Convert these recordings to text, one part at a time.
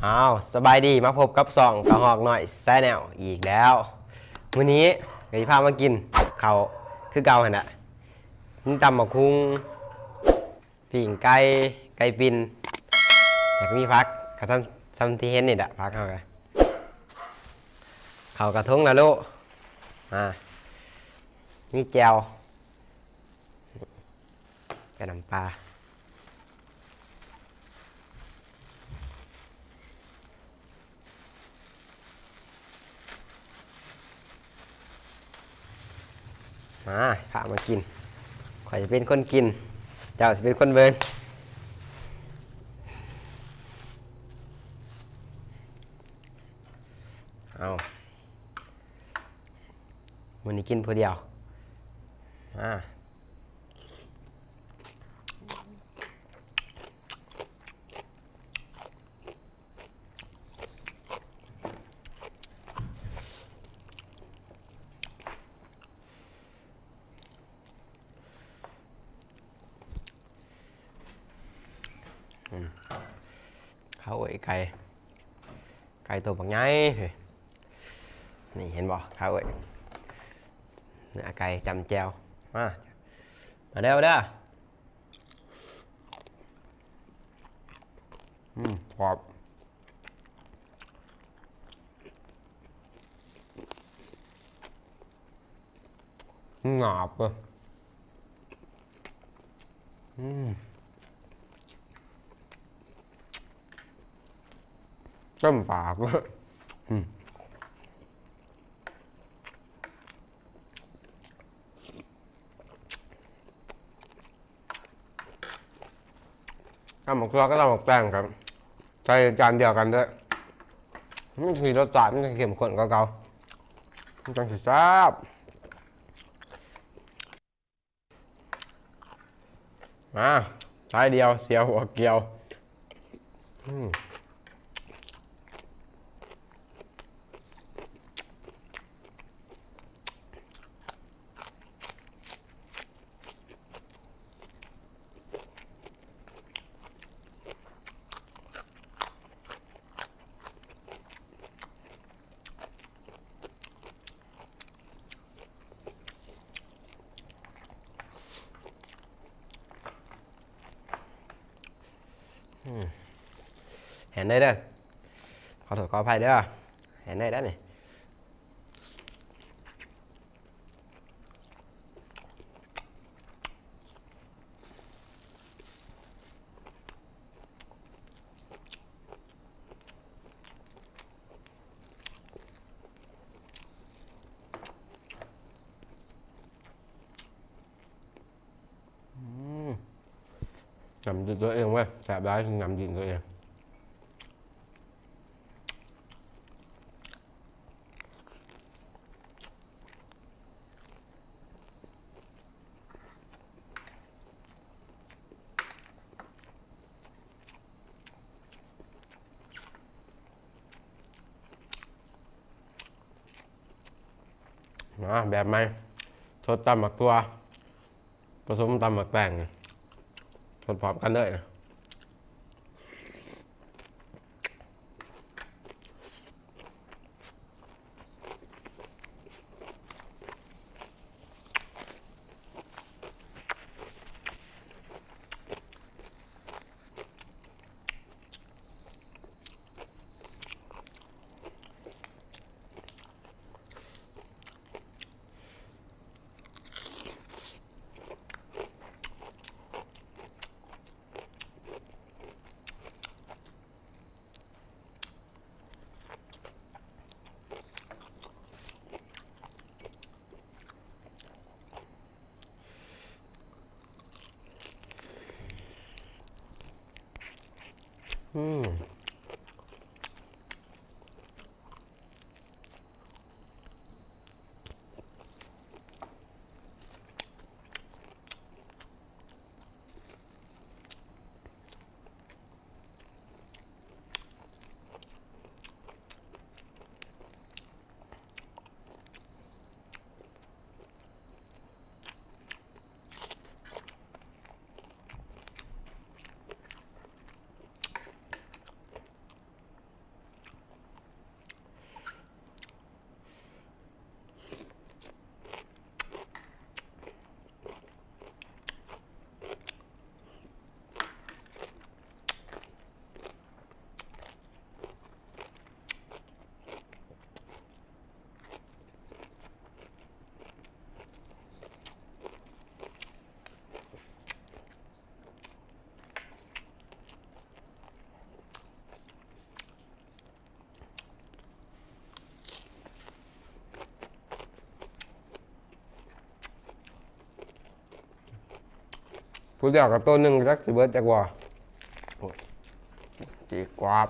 ອ້າວ ສະບາຍດີ ມາພົບກັບຊ່ອງກະຮອກນ້ອຍແຊນແນວອີກແລ້ວ. ມື້ນີ້ກໍຊິພາມາກິນເຂົ້າຄືເກົ່າຫັ້ນແຫຼະ. ມີຕຳບັກຫຸ່ງ, ປີ້ງໄກ່, ໄກ່ປິ່ນ ແລ້ວກໍມີຜັກ ກໍສ່ຳ ສ່ຳທີ່ເຫັນນີ້ແຫຼະ. ຜັກເຮົາກໍ ເຂົ້າກະທົງລະໂລ ອ່າ ມີແຈ່ວ ແຈ່ວນ້ຳປາ. ມາ ພາມາກິນ. ຂ້ອຍຈະເປັນຄົນກິນ ເຈົ້າຊິເປັນຄົນເບິ່ງ. ເອົາ ມື້ນີ້ກິນຜູ້ດຽວ. ມາ. ອືມ ເຂົ້າເອີຍ ໄກ່ ໄກ່ໂຕບັກໃຫຍ່ ນີ້ເຫັນບໍ່ ເຂົ້າເອີຍ ເນື້ອໄກ່ຈ້ຳແຈ່ວ. ມາ ມາເດີ ມາເດີ. ອືມ ກອບ ຫຍາບເວີຍ. ອືມ ເຕັມປາກເວີຍ. ອືມ ຕຳບັກທົ່ວກັບຕຳບັກແຕງກໍໃສ່ຈານດຽວກັນເດີ້ ມັນຊິລົດຊາດມັນຊິເຂັ້ມຂຸ້ນກວ່າເກົ່າ ມັນຈັ່ງຊິແຊບ. ມາ ສາຍດຽວ ສຽວຫົວກ່ຽວ. ອືມ ອືມ ແຫນໄດ້ເດີ້ ຂໍໂທດຂໍອະໄພເດີ້ ແຫນໄດ້ເດີ້ນີ້. ອືມ ນ້ຳດິນຕົວເອງເວີຍ ແຊບຫຼາຍ ນ້ຳດິນຕົວເອງ. ມາ ແບບໃໝ່ ສົດຕຳໝາກຖົ່ວ ປະສົມຕຳໝາກແຕງ ສົດພ້ອມກັນເລີຍ. ອືມ. ອື ຜູ້ດຽວກໍໂຕໜຶ່ງ ຈັກຊິເບິດຈັກບໍ່ ຈີກວາບ.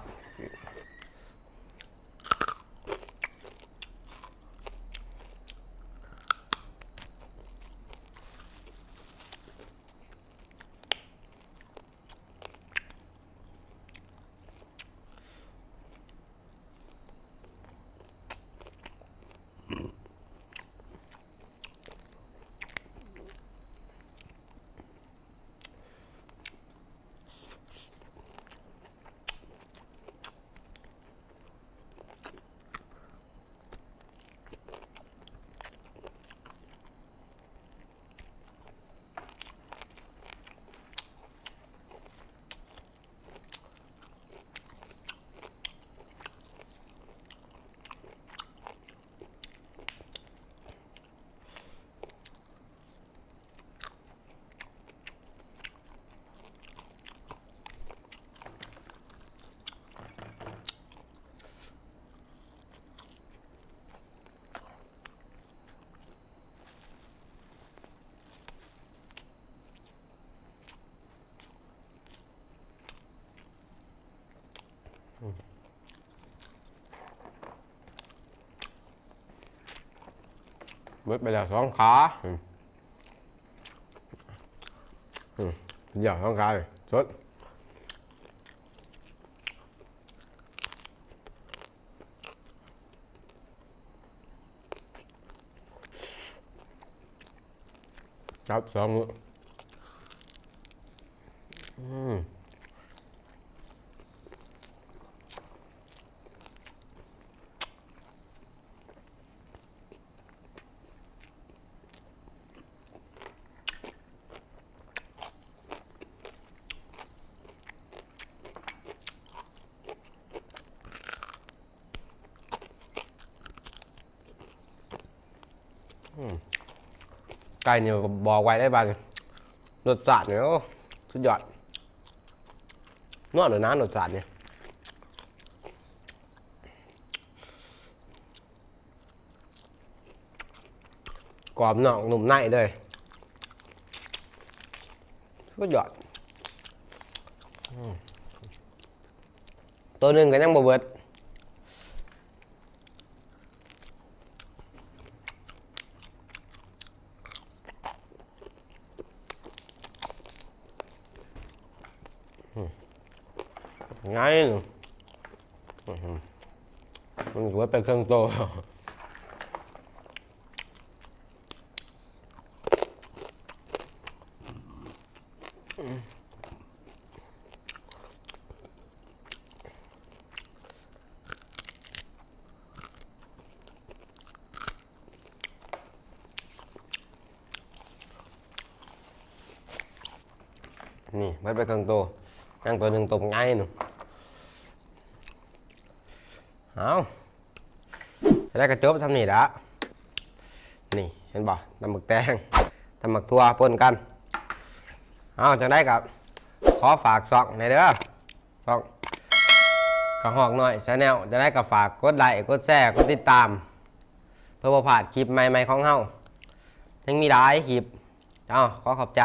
ເບິດໄປແລ້ວສອງຂາ ອືມ ອືມ ດຽວສອງຂາ ສົດ. ຈັບສອງມື້ ອືມ ອືມ ໄກ່ນີ້ບອກໄວ້ໄດ້ບາດນີ້ ລົດຊາດນີ້ ໂອ້ ສຸດຍອດ ນວນໂລດນະ ລົດຊາດນີ້. ກອບນອກນຸ້ມໃນເລີຍ ສຸດຍອດ ອືມ ໂຕໜຶ່ງກໍຍັງບໍ່ເບິດ ອືມ ໃຫຍ່ ອືມ ມັນເບິດໄປເຄິ່ງໂຕ. ນີ້ ເບິດໄປເຄິ່ງໂຕ ຍັງໂຕໜຶ່ງ ໂຕບັກໃຫຍ່ໜຶ່ງ. ເອົາ ຈັ່ງໃດກໍຈົບສ່ຳນີ້ລະ ນີ້ ເຫັນບໍ່ ຕຳບັກແຕງ ຕຳບັກຖົ່ວປົນກັນ. ເອົາ ຈັ່ງໃດກໍຂໍຝາກຊ່ອງແດ່ເດີ ຊ່ອງກະຮອກນ້ອຍແຊນແນວ. ຈັ່ງໃດກໍຝາກກົດໄລ້ ກົດແຊ ກົດຕິດຕາມ ເພື່ອບໍ່ພາດຄລິບໃໝ່ໆຂອງເຮົາ ຍັງມີຫຼາຍຄລິບ. ເອົາ ຂໍຂອບໃຈ.